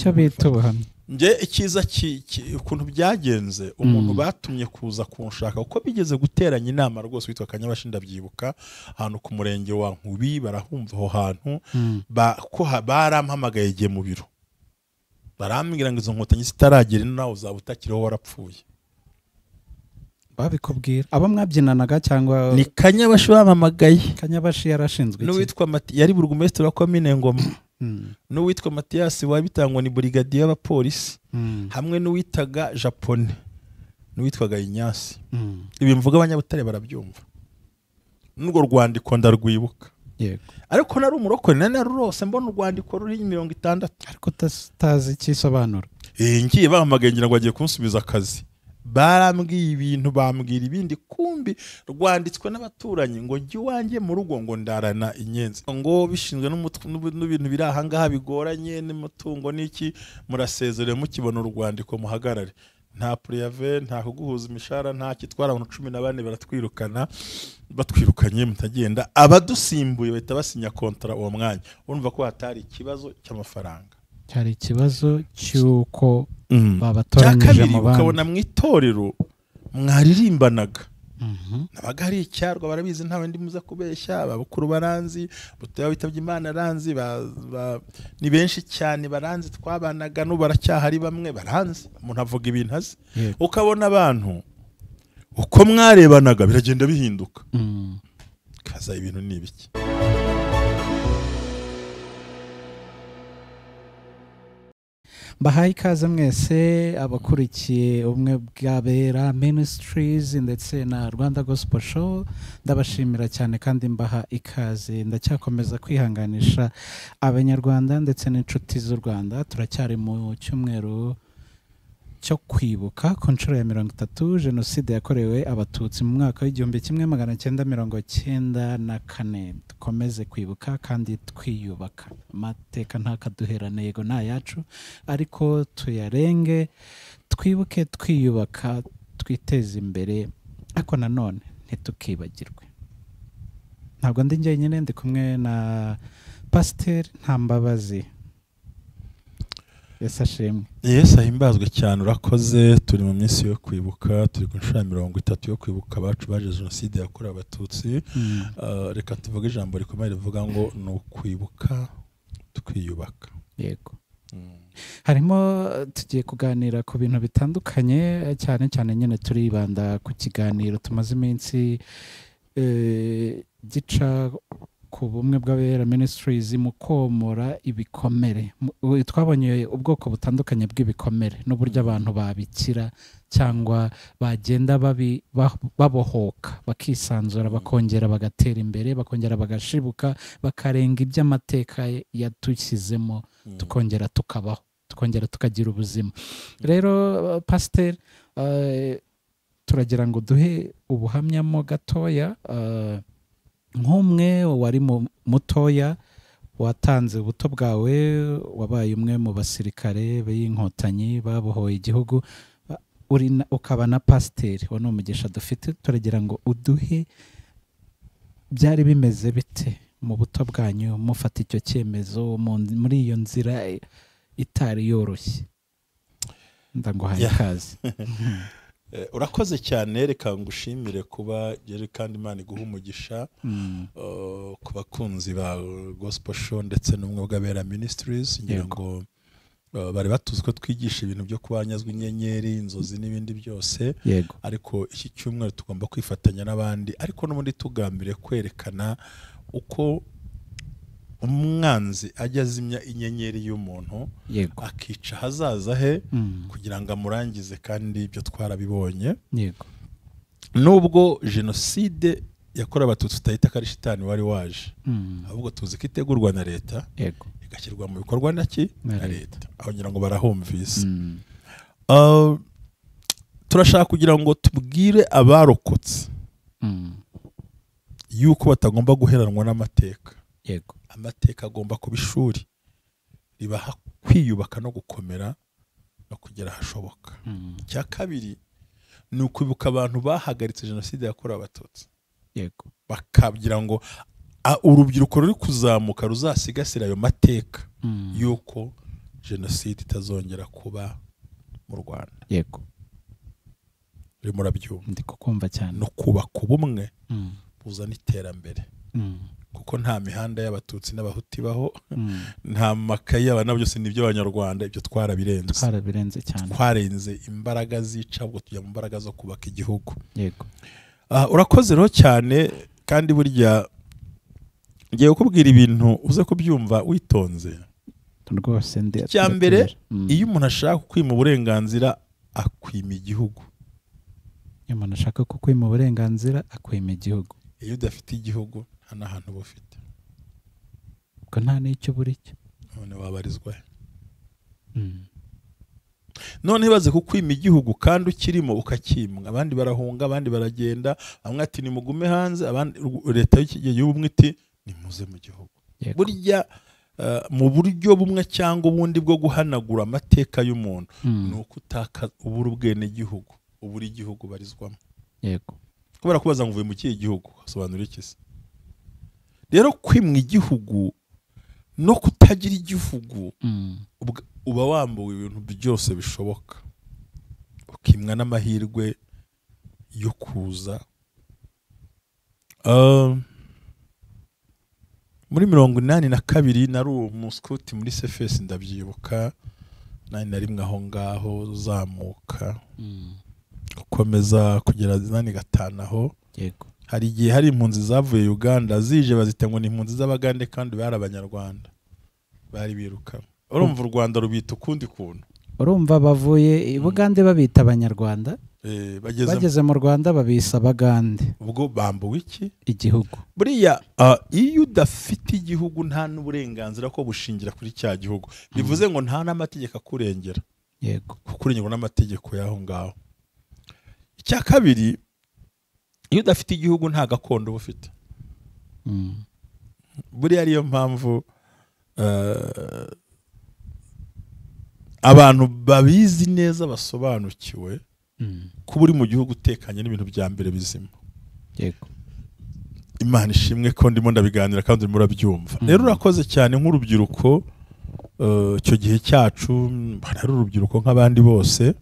Icyo bita ubuhamya. Nge icyiza ukuntu byagenze, umuntu batumye kuza kunshaka uko bigeze guteranya inama rwose witwa Kanyabashi, ndabyibuka ahantu ku murenge wa Nkubi, barahumva aho hantu ko barampamagaye igihe mu biro, barambwira ngo izo nkotanyi zitaragera nawe uzaba utakiriho warapfuye. Babikubwira abo mwabyinanaga cyangwa ni Kanyabashi bampamagaye? Kanyabashi yarashinzwe iki? N'uwitwa yari burugumesitiri wa komine Ngoma, n'uwitwa Matiyasi wabitangwa ni burigadiye y'abapolisi, hamwe n'uwitaga Japone, n'uwitwaga Inyasi. Ibi mvuga abanyabutare barabyumva, n'urwo rwandiko ndarwibuka. Yego. Ariko nari umurokore, nari narurose mbona urwandiko ruri 60, ariko utazi ikisobanura. Ngiye bampamagaye ngira ngo bagiye kunsubiza akazi, barambwiye ibintu bambwira ibindi, kumbi rwanditswe n'abaturanyi ngo jya iwanjye mu rugo ngo ndarana inyenzi, ngo bishinzwe n'ibintu biri aha ngaha bigoranye n'umutungo n'iki, murasezerewe mukibona urwandiko muhagarare, nta puriyave, nta kuguhuza imishahara, nta kitwara abantu 14 baratwirukana, batwirukanye mutagenda, abadusimbuye bahita basinya kontara uwo mwanya. Urumva ko hatari ikibazo cy'amafaranga, cyari ikibazo cy'uko babatoranyije mu bandi. Ukabona mu itorero mwaririmbanaga, nabaga hari icyarwa barabizi, ntawe ndi muza kubeshya, abakuru baranzi, butoya witabye Imana aranzi, ni benshi cyane baranzi, twabanaga n'ubu baracyahari bamwe baranzi, umuntu avuga ibintu azi. Ukabona abantu uko mwarebanaga biragenda bihinduka, kaza ibintu ni ibiki. Bahaye ikaze mwese abakurikiye Ubumwe bw'Abera Ministries ndetse na Rwanda Gospel Show, ndabashimira cyane kandi mbaha ikaze. Ndacyakomeza kwihanganisha abanyarwanda ndetse n'inshuti z'u Rwanda. Turacyari mu cyumweru cyo kwibuka ku nshuro ya 30 jenoside yakorewe abatutsi mu mwaka w'1994. Dukomeze kwibuka kandi twiyubaka. Amateka ntakaduherane, yego nta yacu, ariko tuyarenge, twibuke twiyubaka, twiteze imbere, ariko nanone ntitukibagirwe. Ntabwo ndi njyenyine, ndi kumwe na Pasiteri Ntambabazi. Yesu ashimwe. Yesu ahimbazwe cyane. Urakoze. Turi mu minsi yo kwibuka, turi ku nshuro ya 30 yo kwibuka abacu baje jenoside yakorewe abatutsi. Reka tuvuge ijambo rikomeye rivuga ngo ni ukwibuka twiyubaka. Yego. Harimo tugiye kuganira ku bintu bitandukanye, cyane cyane nyine turibanda ku kiganiro tumaze iminsi gica ku Bumwe bw'Abera Ministries mu komora ibikomere. Twabonye ubwoko butandukanye bw'ibikomere n'uburyo abantu babikira cyangwa bagenda babohoka, bakisanzura, bakongera bagatera imbere, bakongera bagashibuka, bakarenga iby'amateka yatushyizemo, tukongera tukabaho, tukongera tukagira ubuzima. Rero Pasiteri, turagira ngo duhe ubuhamya mo gatoya, nk'umwe wari mutoya watanze ubuto bwawe, wabaye umwe mu basirikare b'inkotanyi babohoye igihugu, ukaba na pasiteri, wa n'umugisha dufite. Turagira ngo uduhe byari bimeze bite mu buto bwanyu mufata icyo cyemezo muri iyo nzira itari yoroshye. Ndaguhaye ikaze. Urakoze cyane, reka ngushimire kuba yari kandi Imana iguha umugisha ku bakunzi ba Gospel Show ndetse n'Ubumwe bw'Abera Ministries. Ngira ngo bari batuzi ko twigisha ibintu byo kubanyazwa inyenyeri, inzozi n'ibindi byose, ariko iki cyumweru tugomba kwifatanya n'abandi, ariko n'ubundi tugambire kwerekana uko umwanzi ajya azimya inyenyeri y'umuntu akica hazaza he kugira ngo amurangize, kandi ibyo twarabibonye. Yego. Nubwo jenoside yakorewe abatutsi tutahita ko ari shitani wari waje, ahubwo tuzi ko itegurwa na leta, igashyirwa mu bikorwa na leta, aho ngira ngo barahumvise. Turashaka kugira ngo tubwire abarokotse yuko batagomba guheranwa n'amateka. Yego. Amateka agomba kuba ishuri ribaha kwiyubaka no gukomera no kugera ahashoboka. Icya kabiri ni ukwibuka abantu bahagaritse jenoside yakorewe abatutsi. Yego. Bakagira ngo urubyiruko ruri kuzamuka ruzasigasira ayo mateka yuko Jenoside itazongera kuba mu Rwanda. Yego. Urimo urabyumva? Ndi kukumva cyane. No kubaka ubumwe buzana iterambere. Kuko nta mihanda y'Abatutsi n'Abahutu ibaho, nta makayi y'aba nabo, byose ni iby'Abanyarwanda. Ibyo twarabirenze. Twarabirenze cyane. Twarenze imbaraga zica, ubwo tujya mu mbaraga zo kubaka igihugu. Yego. Urakoze rero cyane, kandi burya ngiye kukubwira ibintu uze kubyumva witonze. Rwose ndi. Icya mbere, iyo umuntu ashaka kukwima uburenganzira, akwima igihugu. Iyo umuntu ashaka kukwima uburenganzira, akwima igihugu. Iyo udafite igihugu, nta n'ahantu uba ufite. Ubwo nta n'icyo ubura icyo. None wabarizwa he? None ibaze kukwima igihugu kandi ukirimo ukakimwa, abandi barahunga, abandi baragenda, bamwe ati nimugume hanze, abandi leta y'iki gihe y'ubumwe iti nimuze mu gihugu. Burya mu buryo bumwe cyangwa ubundi bwo guhanagura amateka y'umuntu ni uko utaka ubura ubwenegihugu, ubura igihugu barizwamo. Yego. Kubera kubaza ngo uvuye mu kihe gihugu, asobanura iki se? Rero kwimwa igihugu no kutagira igihugu, uba wambuwe ibintu byose bishoboka, ukimwa n'amahirwe yo kuza. Muri 82 nari umuskuti muri CFS, ndabyibuka, 81 aho ngaho uzamuka gukomeza kugera 85 aho. Yego. Hari igihe hari impunzi zavuye Uganda zije, bazita ngo ni impunzi z'Abagande, kandi bari Abanyarwanda bari birukanwe. Urumva u Rwanda rubita ukundi kuntu. Urumva bavuye i Bugande babita Abanyarwanda, bageze mu Rwanda babisa Abagande. Ubwo bambuwe iki? Igihugu. Buriya iyo udafite igihugu nta n'uburenganzira ko bushingira kuri cya gihugu, bivuze ngo nta n'amategeko akurengera. Yego. Kuko urengerwa n'amategeko y'aho ngaho. Icya kabiri, iyo udafite igihugu nta gakondo uba ufite. Buriya ariyo mpamvu abantu babizi neza basobanukiwe kuba uri mu gihugu utekanye n'ibintu bya mbere bizima. Yego. Imana ishimwe ko ndimo ndabiganira kandi urimo urabyumva. Rero urakoze cyane nk'urubyiruko. Icyo gihe cyacu hari urubyiruko nk'abandi bose,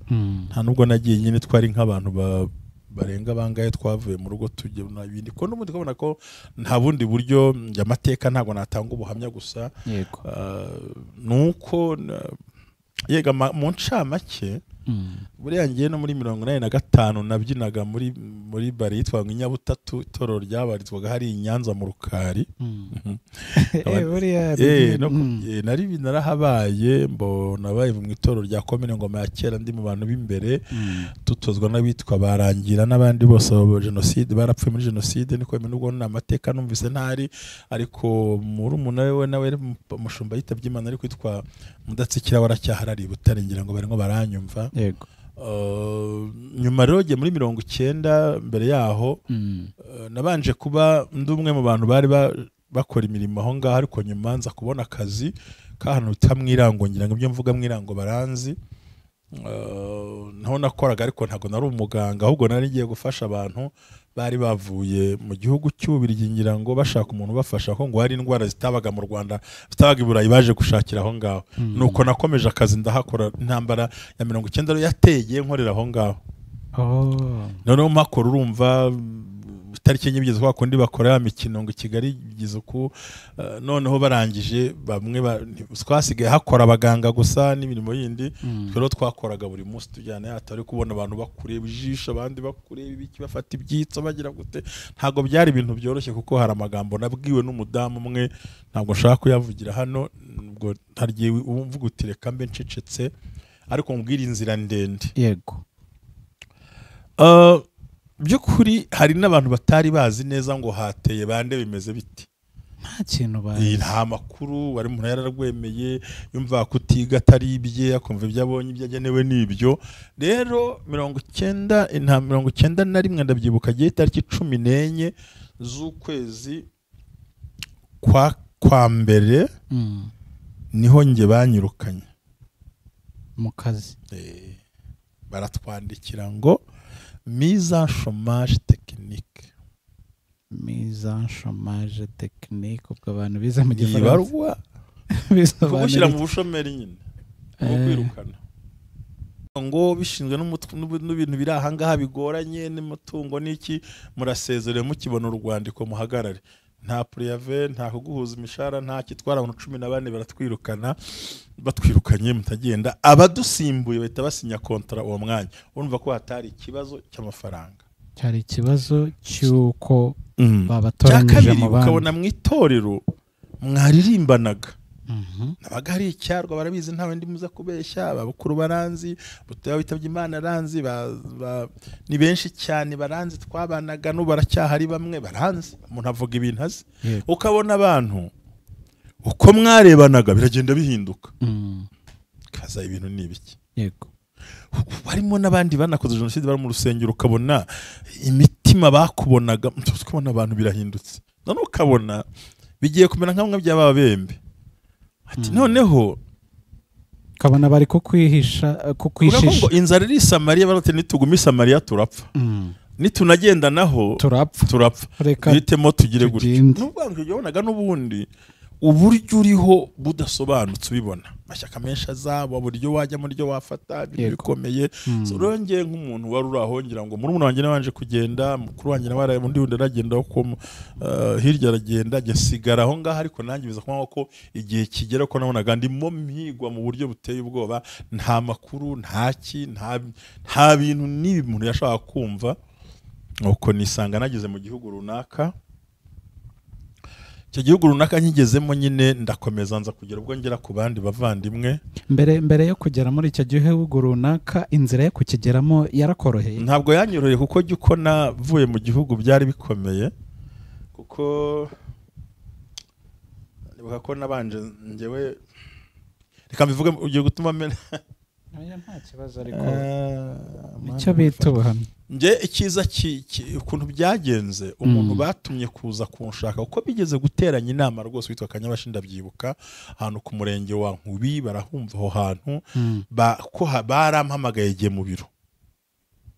nta nubwo nagiye nyine, twari nk'abantu barenga bangahe twavuye mu rugo tujya n'ibindi, ko n'ubundi kubona ko nta bundi buryo. Njye amateka ntabwo natanga ubuhamya gusa. Yego. Nuko yega mu ncamake, buriya ngiye no muri 85 nabyinaga muri bare yitwaga Inyabutatu, itorero ryabarizwaga hari i Nyanza mu Rukari. Buriya nari narahabaye, mbona baye mu itorero rya komine Ngoma ya kera, ndi mu bantu b'imbere, tutozwa n'abitwa Barangira n'abandi bose ba jenoside barapfuye muri jenoside, niko nubwo ni amateka numvise ntari, ariko murumuna we nawe mushumba yitabye Imana ariko yitwa Mudatsikira waracyaharari Butare, ngira ngo barimo baranyumva. Yego. Nyuma rero muri 90 mbere yaho, nabanje kuba ndi umwe mu bantu bari bakora imirimo aho ngaho, ariko nyuma nza kubona akazi k'ahantu bita Mwirango, ngira ngo ibyo mvuga Mwirango baranzi. Naho nakoraga, ariko ntabwo nari umuganga, ahubwo nari ngiye gufasha abantu bari bavuye mu gihugu cy'Ububiligi, ngira ngo bashaka umuntu ubafasha, ko ngo hari indwara zitabaga mu Rwanda, zitabaga i Burayi, baje gushakira aho ngaho. Nuko nakomeje akazi ndahakora, intambara ya 90 yateye nkorera aho ngaho. Noneho mpakora, urumva itariki enye bigeze kwa kundi bakora ya mikino ngo i Kigali bigeze uku, noneho barangije bamwe twasigaye hakora abaganga gusa n'imirimo yindi. Rero twakoraga buri munsi tujyana, atari kubona abantu bakureba ijisho, abandi bakureba ibiki, bafata ibyitso bagira gute. Ntabwo byari ibintu byoroshye, kuko hari amagambo nabwiwe n'umudamu umwe, ntabwo nshaka kuyavugira hano, ubwo ntaryiwe umvuga uti reka mbe ncecetse, ariko mbwira inzira ndende. Yego. By'ukuri hari n'abantu batari bazi neza ngo hateye bande bimeze biti. Nta kintu bazi. Nta makuru, wari umuntu yararwemeye, yumva kutiga atari ibye, akumva ibyo abonye ibyo agenewe n'ibyo. Rero 91 ndabyibuka, gihe itariki 14 z'ukwezi kwa mbere, niho nge banyirukanye mu kazi. Baratwandikira ngo mise en chômage technique. Mise en chômage technique, ubwo abantu bize mu gifaransa. Ibarwa kugushyira mu bushomeri nyine. Kwirukana ngo bishinzwe n'ibintu biri aha ngaha bigoranye n'umutungo n'iki, murasezerewe mukibona urwandiko muhagarare. Nta préavis, nta kuguhuza imishahara, nta kitwara. Abantu 14 baratwirukana. Batwirukanye mutagenda, abadusimbuye bahita basinya contrat uwo mwanya. Urumva ko hatari ikibazo cy'amafaranga. Cyari ikibazo cy'uko Cya babatoranyije kabiri, mu bandi. Ukabona mu itorero mwaririmbanaga, nabaga hari icyarwa, barabizi, ntawe ndi muza kubeshya. Abakuru baranzi, butoya witabye Imana aranzi, ni benshi cyane baranzi, twabanaga n'ubu baracyahari, bamwe baranzi. Umuntu avuga ibintu azi. Ukabona abantu uko mwarebanaga biragenda bihinduka. Kaza ibintu ni ibiki? Harimo n'abandi banakoze jenoside bari mu rusengero, ukabona imitima bakubonaga, ukabona abantu birahindutse. None ukabona bigiye kumera nka bimwe by'ababembe ati noneho ukabona bari kukwihisha, uvuga ngo kukwishisha. Inzara iri i Samariya, barate nituguma i Samariya turapfa, nitunagenda naho turapfa. Turapfa. Reka duhitemo tugire gutya. tugende. Nubwo ngo wabonaga n'ubundi uburyo uriho budasobanutse, ubibona amashyaka menshi azaba, uburyo wajya muri ryo wafata ibintu bikomeye. So, rero njye nk'umuntu wari uri aho, ngira ngo murumuna wanjye nabanje kugenda, mukuru wanjye nawe undi wundi aragenda, ko hirya aragenda, njye nsigara aho ngaho. Ariko nanjye biza kuba ko igihe kigera ko nabonaga ndimo mpigwa mu buryo buteye ubwoba, nta makuru, nta ki, nta bintu n'ibi umuntu yashakaga kumva. Nuko nisanga nageze mu gihugu runaka. Icyo gihugu runaka nkigezemo nyine, ndakomeza nza kugera ubwo ngera ku bandi bavandimwe. Mbere yo kugera muri icyo gihugu runaka, inzira yo kukigeramo yarakoroheye? Ntabwo yanyoroheye, kuko jya uko navuye mu gihugu byari bikomeye, kuko nibuka ko nabanje njyewe, reka mbivuge, ugiye gutuma mena. Oya, nta kibazo, ariko nicyo bita ubuhamya. Njye icyiza ukuntu byagenze, umuntu batumye kuza kunshaka, kuko bigeze guteranya inama rwose, witwa Kanyabashi, ndabyibuka, ahantu ku murenge wa Nkubi, barahumva aho hantu. Ko barampamagaye igihe mu biro,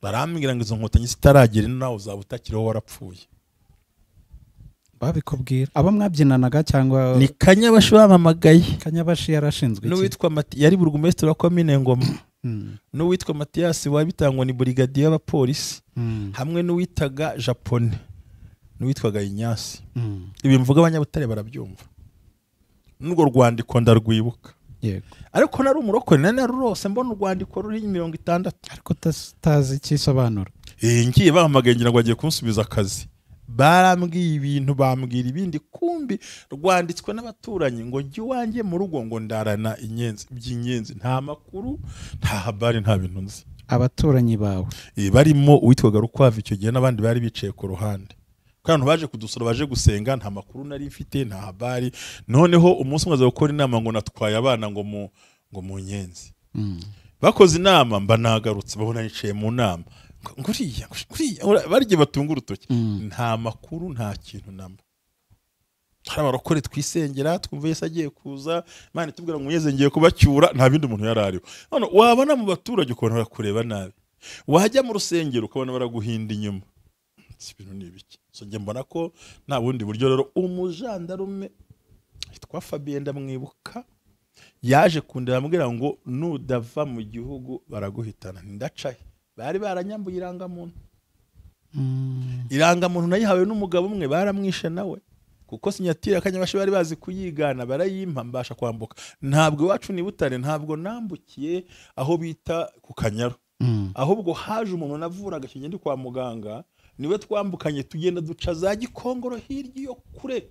barambwira ngo izo nkotanyi zitaragera ino nawe uzaba utakiriho, warapfuye. Babikubwira abo mwabyinanaga cyangwa? Ni Kanyabashi bampamagaye. Kanyabashi yarashinzwe iki? N'uwitwa yari burugumesitiri wa komine Ngoma, n'uwitwa Matiyasi wabitangwa ni burigadiye y'abapolisi, hamwe n'uwitaga Japone, n'uwitwaga Inyasi. Ibi mvuga abanyabutare barabyumva, n'urwo rwandiko ndarwibuka. Ariko nari umurokore, nari narurose mbona urwandiko ruriho 60. Ariko utazi icyisobanura. Ngiye bampamagaye ngira ngo bagiye kunsubiza akazi. Barambwiye ibintu, bambwira ibindi, kumbi rwanditswe n'abaturanyi ngo jya iwanjye mu rugo ngo ndarana inyenzi by'inyenzi. Nta makuru, nta habari, nta bintu nzi. Abaturanyi bawe? Barimo uwitwaga Rukwavu icyo gihe n'abandi bari bicaye ku ruhande, kuko abantu baje kudusura, baje gusenga, nta makuru nari mfite, nta habari. Noneho umunsi umwe aza gukora inama ngo natwaye abana ngo mu nyenzi. Bakoze inama mba nagarutse, babona nicaye mu nama, ngo uriya, nguriya, barigiye batunga urutoki. Nta makuru, nta kintu namba. Hari abarokore twisengera, twumva Yesu agiye kuza, Imana itubwira ngo mweze ngiye kubacyura, nta bindi umuntu yari ariho. None wabona mu baturage ukabona barakureba nabi, wajya mu rusengero ukabona baraguhinda inyuma. Si ibintu ni ibiki? So njye mbona ko nta bundi buryo. Rero umujandarume witwa Fabien, ndamwibuka, yaje kundeba ambwira ngo nudava mu gihugu baraguhitana. Ndacahe? Bari baranyambuye irangamuntu. Irangamuntu nayihawe n'umugabo umwe, baramwishe nawe, kuko signature ya Kanyabashi bari bazi kuyigana, barayimpa mbasha kwambuka. Ntabwo iwacu ni Butare, ntabwo nambukiye aho bita ku Kanyaru, ahubwo haje umuntu navuraga icyo gihe ndi kwa muganga, niwe twambukanye, tugenda duca za Gikongoro hirya iyo kure,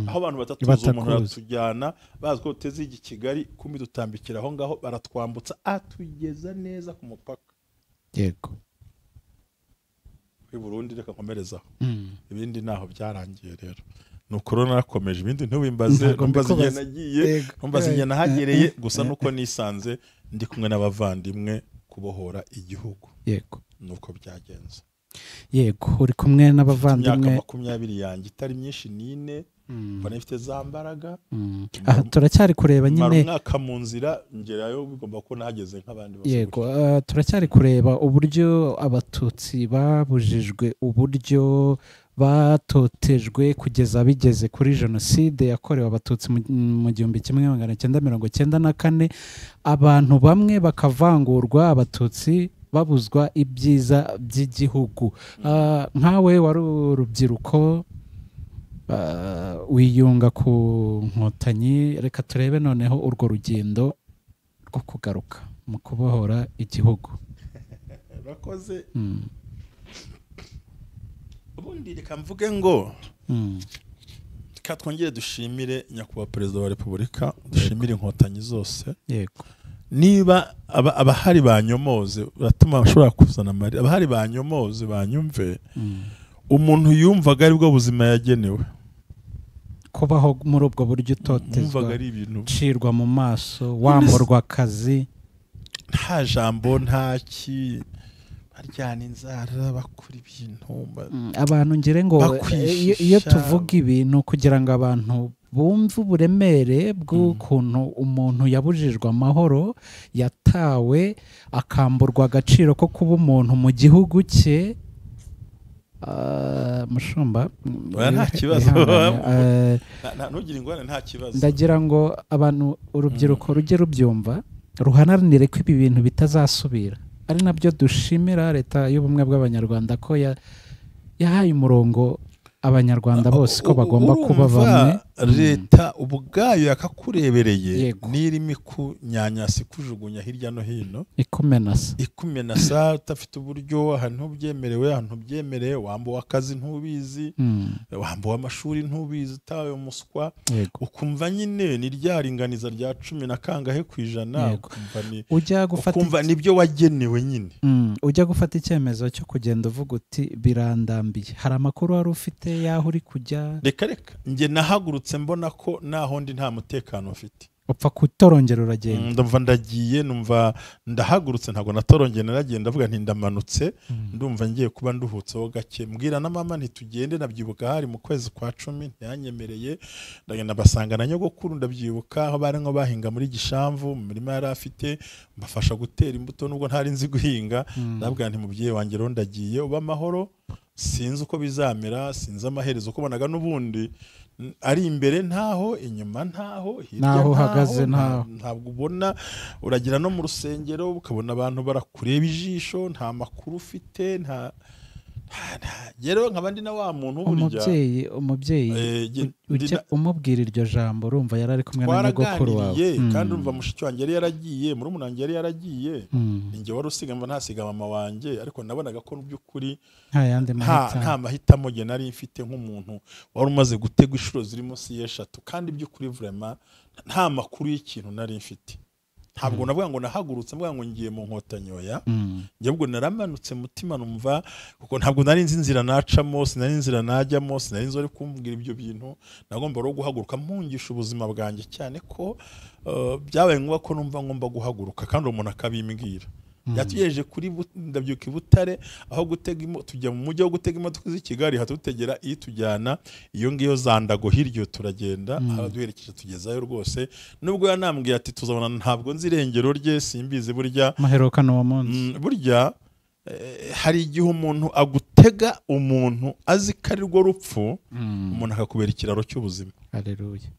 aho abantu batatuzi umuntu. Batakuzi. Aratujyana bazi ko duteze i Kigali, kumbi dutambikira aho ngaho, baratwambutsa, atugeza neza ku mupaka w'i Burundi. Reka nkomerezaho. Ibindi ntaho byarangiye rero, ni uko narakomeje, ibindi ntubimbaze. Ntabwo ntumbaze igihe mbikubaza. nagiye, ntumbaze igihe nahagereye, gusa nuko nisanze ndi kumwe n'abavandimwe kubohora igihugu. Nuko byagenze. Yego, uri kumwe Imyaka n'abavandimwe. 20 yanjye itari myinshi, n'ine, mbona ifite za mbaraga. Aha turacyari kureba Mara nyine. umwaka mu nzira, ngerayo bigomba ko nahageze nk'abandi bose. Yego, turacyari kureba uburyo abatutsi babujijwe uburyo Batotejwe kugeza bigeze kuri jenoside yakorewe Abatutsi mu 1994, abantu bamwe bakavangurwa, Abatutsi babuzwa ibyiza by'igihugu. Nkawe wari urubyiruko, wiyunga ku Nkotanyi, reka turebe noneho urwo rugendo rwo kugaruka mu kubohora igihugu. Urakoze. Ubundi reka mvuge ngo reka twongere dushimire Nyakubahwa Perezida wa Repubulika, dushimire Inkotanyi zose. Niba abahari banyomoze, batuma bashobora kuzana amarira, abahari banyomoze banyumve, umuntu yumvaga aribwo buzima yagenewe. Kubaho muri ubwo buryo, utotezwa, Yumvaga ari ibintu ucirwa mu maso, wamburwa akazi, nta jambo, nta ki, baryana inzara, bakora ibintu Abantu ngire ngo bakwishisha. iyo tuvuga ibintu kugira ngo abantu bumve uburemere bw'ukuntu umuntu yabujijwe amahoro, yatawe, akamburwa agaciro ko kuba umuntu mu gihugu cye. Mushumba, Oya, nta kibazo. wihangane, Ntugire ingorane, nta kibazo. Ndagira ngo abantu, urubyiruko rujye rubyumva, ruharanire ko ibi bintu bitazasubira. Ari nabyo dushimira Leta y'Ubumwe bw'Abanyarwanda ko yahaye umurongo Abanyarwanda bose ko bagomba kuba Urumva, bamwe. Leta ubwayo yakakurebereye n'irimo ikunyanyasa, ikujugunya hirya no hino, Ikumenasa. Ikumenasa, udafite uburyo, ahantu ntubyemerewe, ahantu ntubyemerewe, wambuwe akazi ntubizi, wambuwe amashuri ntubizi, utawe umuswa, ukumva nyine ni rya ringaniza rya 10 na kangahe%, ukumva ni Ujya gufata ukumva nibyo wagenewe nyine. Ujya gufata icyemezo cyo kugenda uvuga uti "Birandambiye", hari amakuru wari ufite y'aho uri kujya? Reka reka, njye nahagurutse mbona ko naho ndi nta mutekano mfite. Upfa kutorongera uragenda? Ndumva ndagiye, numva ndahagurutse, ntabwo natorongeye, naragenda, ndavuga nti ndamanutse, ndumva ngiye kuba nduhutseho gake. Mbwira na mama ntitugende, ndabyibuka hari mu kwezi kwa 10, ntiyanyemereye. Ndagenda mbasanga na nyogokuru, ndabyibuka aho bari nko bahinga muri Gishamvu mu mirima yari afite, mbafasha gutera imbuto nubwo ntari nzi guhinga. Ndabwira nti "Mubyeyi wanjye, rero ndagiye, uba amahoro, sinzi uko bizamera, sinzi amaherezo", uko bonaga n'ubundi ari imbere ntaho, inyuma ntaho, hirya Naho ntaho, uhagaze ntaho. Ntabwo ubona. Uragera no mu rusengero ukabona abantu barakureba ijisho, nta makuru ufite, nta rero nkaba ndi na wa muntu burya. Umubyeyi ujya umubwira iryo jambo, urumva yari ari kumwe na nyogokuru wawe. Twaraganiriye kandi urumva mushiki wanjye yari yaragiye, murumuna wanjye yari yaragiye, Mm. ninjye wari usiga, mba ntasiga mama wanjye, ariko nabonaga ko mu by'ukuri Nta yandi nta mahitamo. Nta mahitamo njye nari mfite nk'umuntu wari umaze gutegwa inshuro ziri munsi y'eshatu, kandi by'ukuri vraiment nta makuru y'ikintu nari mfite. Ntabwo navuga ngo nahagurutse mvuga ngo ngiye mu Nkotanyi, oya. Njye ubwo naramanutse, mutima numva, kuko ntabwo nari nzi inzira nacamo, sinari inzira najyamo, sinari nzi uri kumbwira ibyo bintu. Nagomba rero guhaguruka mpungisha ubuzima bwanjye, cyane ko byabaye ngombwa ko numva ngomba guhaguruka, kandi uwo muntu akabimbwira. Yatugejeje kuri ndabyuka i Butare, aho gutega tujya mu mujyi wo gutega imodoka z'i Kigali, hatutegera itujyana iyo ngiyo za Ndago hirya, turagenda, araduherekeje tugezayo rwose. Nubwo yanambwiye ati "Tuzabona", ntabwo nzi irengero rye, simbizi burya. Muherukana uwo munsi? Burya hari igihe umuntu agutega, umuntu azi ko ari rwo rupfu, umuntu akakubera ikiraro cy'ubuzima. Haleluya.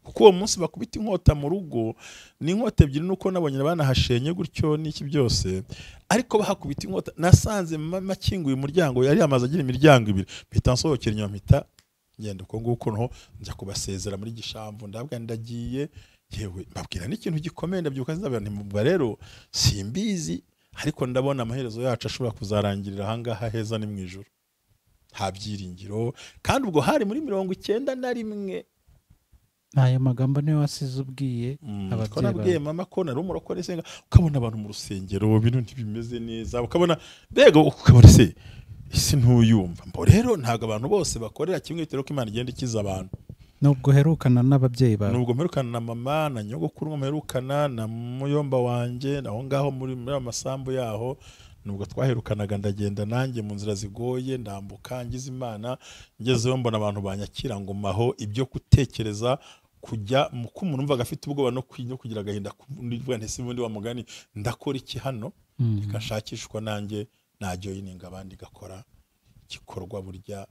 Kuko uwo munsi bakubita inkota mu rugo, ni inkota ebyiri, nuko nabonye banahashenye gutyo n'iki byose, ariko bahakubita inkota nasanze mama akinguye umuryango, yari amaze agira imiryango ibiri, mpita nsohokera inyuma, mpita ngenda uko nguko, noneho njya kubasezera muri Gishamvu. Ndabwira ndagiye, yewe mbabwira n'ikintu gikomeye, ndabyuka nzabwira nti "Mubwa rero simbizi, ariko ndabona amaherezo yacu ashobora kuzarangirira ahangaha, heza ni mu ijuru, nta byiringiro." Kandi ubwo hari muri 91. Ayo magambo niyo wasize ubwiye ababyeyi Ko nabwiye bawe? mama ko nari umurokore senga, ukabona abantu mu rusengero ibintu ntibimeze neza, ukabona mbega, ukabona se isi ntuyumva. Mbo rero ntabwo abantu bose bakorera kimwe, bitewe n'uko Imana igenda ikiza abantu. Nubwo uherukana n'ababyeyi bawe? Nubwo mperukana na mama na nyogokuru, mperukana na muyomba wanjye aho ngaho muri ayo masambu yaho, nubwo twaherukanaga. Ndagenda nanjye mu nzira zigoye, ndambuka, ngize Imana ngezeyo mbona abantu banyakira, ngo maho ibyo gutekereza kujya mu ko umuntu numvaga afite ubwoba no kugira agahinda, kuvuga nti "Se ubundi wa mugani ndakora iki hano? Reka nshakishe uko nanjye najoyininga abandi gakora Gikorwa burya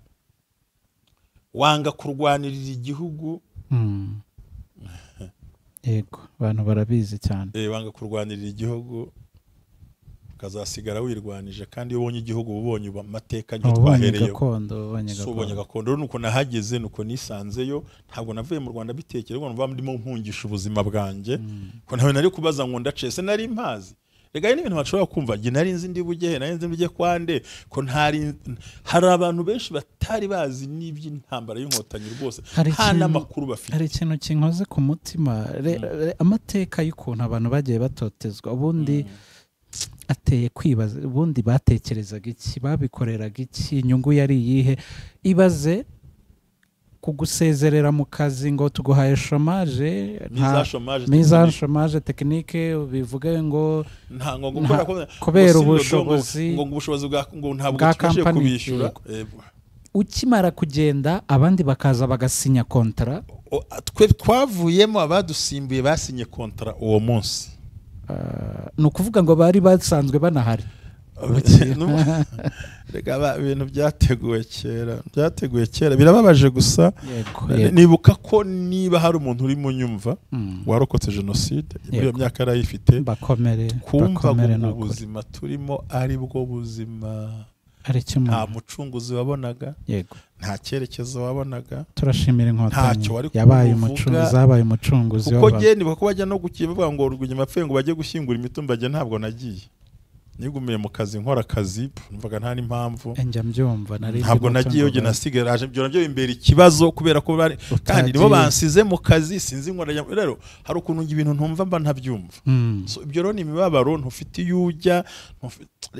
wanga kurwanirira igihugu. Yego, abantu barabizi cyane. Wanga kurwanirira igihugu ukazasigara wirwanije, kandi iyo ubonye igihugu ubonye amateka nyo twahereyeho. Ubonye gakondo. Nuko nahageze, nuko nisanzeyo, ntabwo navuye mu Rwanda bitekereza ngo mva ndimo mpungisha ubuzima bwanjye, ko ntawe nari kubaza ngo ndacese, nari mpazi. Rega n'ibintu bashobora kumva, nge nari nzi ndi bugehe, nari nzi mbije kwande, ko ntari hari abantu benshi batari bazi n'iby'intambara y'inkotanyi rwose, nta n'amakuru bafite. Hari ikintu kinkoze ku mutima, amateka y'ukuntu abantu bagiye batotezwa, ubundi ateye kwibaza, ubundi batekerezaga iki, babikoreraga iki, inyungu yari iyihe? Ibaze kugusezerera mu kazi ngo tuguhaye chômage, mise chômage technique, bivuge ngo ntango kubera ubushobozi ngo ubushobozi bwa ngo ntabwo tubashije kubishyura. Ukimara kugenda abandi bakaza bagasinya contrat. Twe twavuyemo abadusimbuye basinye contrat uwo munsi. Ni ukuvuga ngo bari basanzwe banahari. Rega ibintu byateguwe kera, byateguwe kera, birababaje gusa. Nibuka ko niba hari umuntu uri mu nyumva warokotse jenoside muri iyo myaka yarayifite, kumva ngo ubuzima turimo ari bwo buzima, nta mucunguzi wabonaga, nta cyerekezo wabonaga. Turashimira inkotanyi yabaye umucunguzi, zabaye umucunguzi. Kuko nge nibuka ko bajya no gukivuga ngo Rwigema apfuye ngo bajye gushyingura imitumba, nge ntabwo nagiye, nigumiye mu kazi nkora akazi, numvaga nta n'impamvu. Njya mbyumva, ntabwo nagiye, nge nasigaraje ibyo nabyo bimbera ikibazo kubera ko bari kandi nibo bansize mu kazi, sinzi nkora. Rero hari ukuntu ibintu ntumva mba ntabyumva. So ibyo rero ni imibabaro ntufite iyo ujya,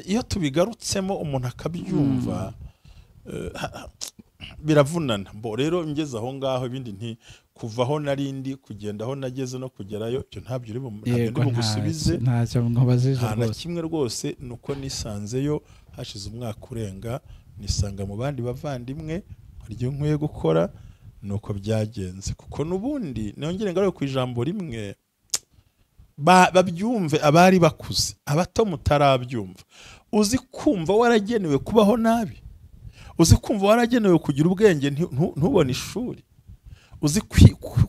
iyo tubigarutsemo umuntu akabyumva biravunana. Bo rero ngeze aho ngaho ibindi nti kuva aho narindi kugenda aho nageze no kugerayo, ibyo ntabyo uri bugusubize, ntacyo nkubazije rwose, nta kimwe rwose. Nuko nisanzeyo hashize umwaka urenga, nisanga mu bandi bavandimwe haryo nkwiye gukora, nuko byagenze. Kuko nubundi nongere ngaruke ku ijambo rimwe, babyumve abari bakuze, abato mutarabyumva. Uzi kumva waragenewe kubaho nabi, uzi kumva waragenewe kugira ubwenge ntubone ishuri, uzi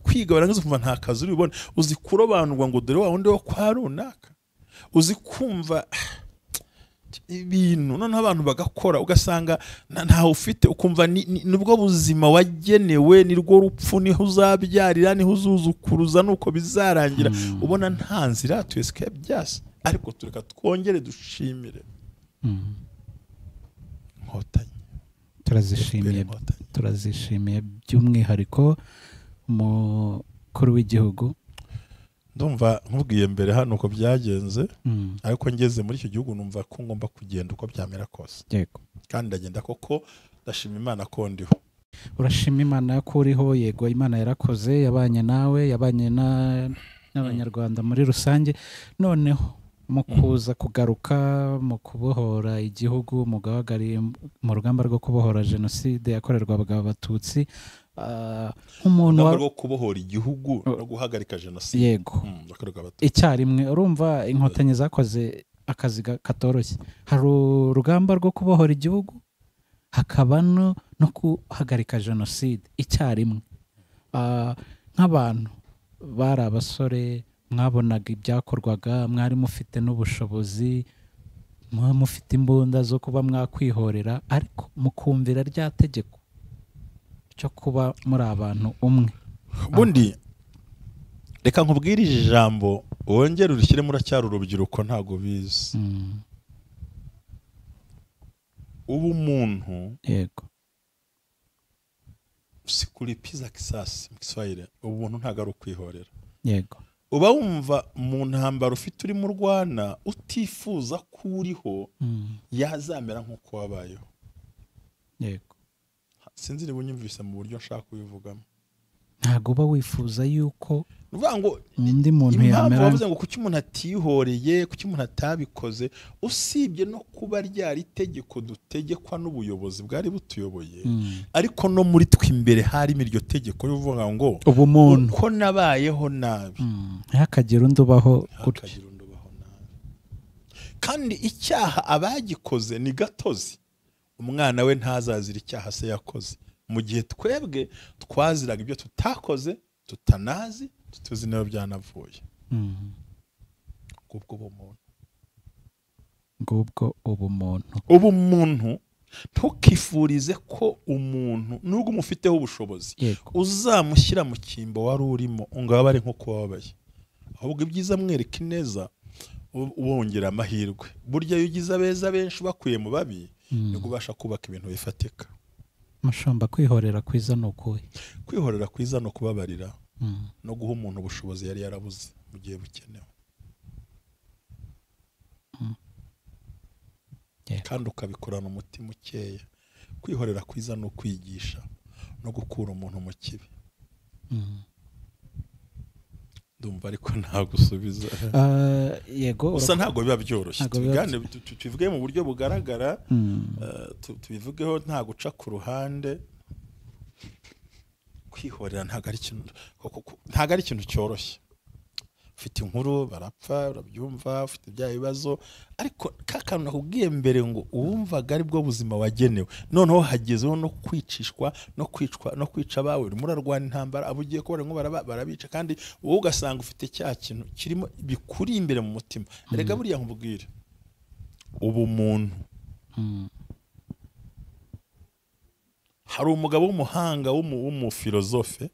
kwiga warangiza ukumva nta kazi uri bubone, uzi kurobanurwa ngo dore wa wundi wo kwa runaka, uzi kumva ibintu noneho abantu bagakora ugasanga ntawe ufite, ukumva nibwo buzima wagenewe, nirwo rupfu, niho uzabyarira, niho uzuzukuruza, nuko bizarangira. Ubona nta nzira to escape byase. Ariko tureka twongere dushimire Inkotanyi. Turazishimiye by'umwihariko umukuru w'igihugu. Ndumva nkubwiye mbere hano uko byagenze, ariko ngeze muri icyo gihugu numva ko ngomba kugenda uko byamera kose. Yego, kandi ndagenda koko, ndashima Imana ko ndiho. Urashima Imana ko uriho. Yego, Imana yarakoze, yabanye nawe, yabanye n'Abanyarwanda muri rusange. Noneho mu kuza kugaruka mu kubohora igihugu, mu mu rugamba rwo kubohora jenoside yakorerwaga Abatutsi, nk'umuntu rwo kubohora igihugu no guhagarika jenoside. Yego, icyarimwe. Urumva inkotanyi zakoze akazi katoroshye. Hari urugamba rwo kubohora igihugu, hakaba no guhagarika jenoside icyarimwe. Nk'abantu bari abasore, mwabonaga ibyakorwaga, mwari mufite n'ubushobozi, mufite imbunda zo kuba mwakwihorera, ariko mukumvira rya tegeko cyo kuba muri abantu umwe. Bundi reka nkubwire ijambo wongere urishyire muracyari urubyiruko ntago bizi. Ubu umuntu, yego, sikulipiza kisasi mu Kiswahili, ubuntu ntago ari ukwihorera. Yego, uba wumva mu ntambara ufite uri mu rwana utifuza ko uriho yazamera nk'uko wabayeho. Yego, sinzi niba unyumvise mu buryo nshaka kubivugamo. Ntago uba wifuza yuko ngo undi muntu yamera. Bavuze ngo kuki umuntu atihoreye, kuki umuntu atabikoze, usibye no kuba ryari itegeko dutegekwa n'ubuyobozi bwari butuyoboye, ariko no muri twe imbere harimo iryo tegeko rivuga ngo ubumuntu uko nabayeho nabi ntihakagire undi ubaho gutya. Kandi icyaha abagikoze ni gatozi. Umwana we ntazazira icyaha se yakoze, mu gihe twebwe twaziraga ibyo tutakoze, tutanazi, tutuzi niba byanavuye. Ngubwo ubumuntu. Ngubwo ubumuntu. Ubumuntu, ntukifurize ko umuntu nubwo umufiteho ubushobozi uzamushyira mu cyimbo wari urimo ngo abe ari nko wababaye, ahubwo ibyiza mwereka ineza, ubongera amahirwe. Burya iyo ugize abeza benshi bakuye mu babi, nibwo ubasha kubaka ibintu bifatika. Mushumba, kwihorera kwiza ni ukuhe? Kwihorera kwiza ni ukubabarira no guha umuntu ubushobozi yari yarabuze mu gihe bukenewe. Kandi ukabikorana umutima ukeya. Kwihorera kwiza ni ukwigisha no gukura umuntu mu kibi. Ndumva ariko ntagusubiza. Yego, gusa ntabwo biba byoroshye. Tubivuge mu buryo bugaragara, tubivugeho nta guca ku ruhande. Kwihorera ntabwo ari ikintu cyoroshye. Ufite inkuru barapfa, urabyumva, ufite bya bibazo, ariko ka kantu nakubwiye mbere ngo uwumvaga ari bwo buzima wagenewe, noneho hagezeho no kwicishwa no kwicwa no kwica abawe, urimo urarwana intambara, abo ugiye kubona ngo barabica, kandi wowe ugasanga ufite cya kintu kirimo bikuri imbere mu mutima. Erega buriya nkubwire, ubumuntu. Hari umugabo w'umuhanga w'umufilozofe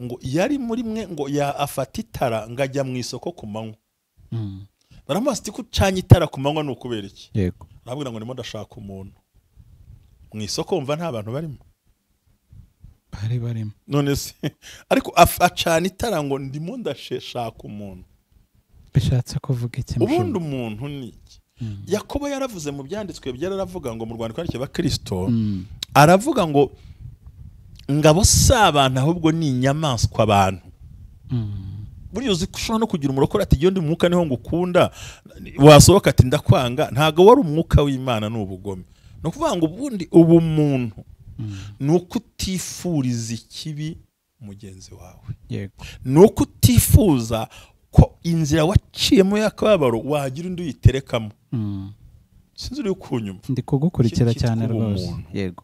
ngo yari muri mwe ngo afata itara ngo ajya mu isoko ku manywa. Baramubaza ati ko ucanye itara ku manywa ni ukubera iki? Yego. Arababwira ngo ndimo ndashaka umuntu. Mu isoko wumva nta bantu barimo? Bari barimo. None se ariko acana itara ngo ndimo ndashaka umuntu. Bishatse kuvuga iki? Ubundi umuntu ni iki? Yakobo yaravuze mu byanditswe byaravuga ngo mu rwandiko rwandikiwe abakristo, aravuga ngo ngabo si abantu ahubwo ni inyamaswa abantu. Buriya uzi ko ushobora no kugira umurokore ati iyo ndi umwuka niho ngukunda, wasohoka ati ndakwanga, ntabwo wari umwuka w'Imana, ni ubugome. Ni ukuvuga ngo ubundi ubumuntu ni uko utifuriza ikibi mugenzi wawe. Yego. Ni uko utifuza ko inzira waciyemo y'akababaro wagira undi uyiterekamo. Sinzi uri kunyuma. Ndi kugukurikira cyane rwose. Yego.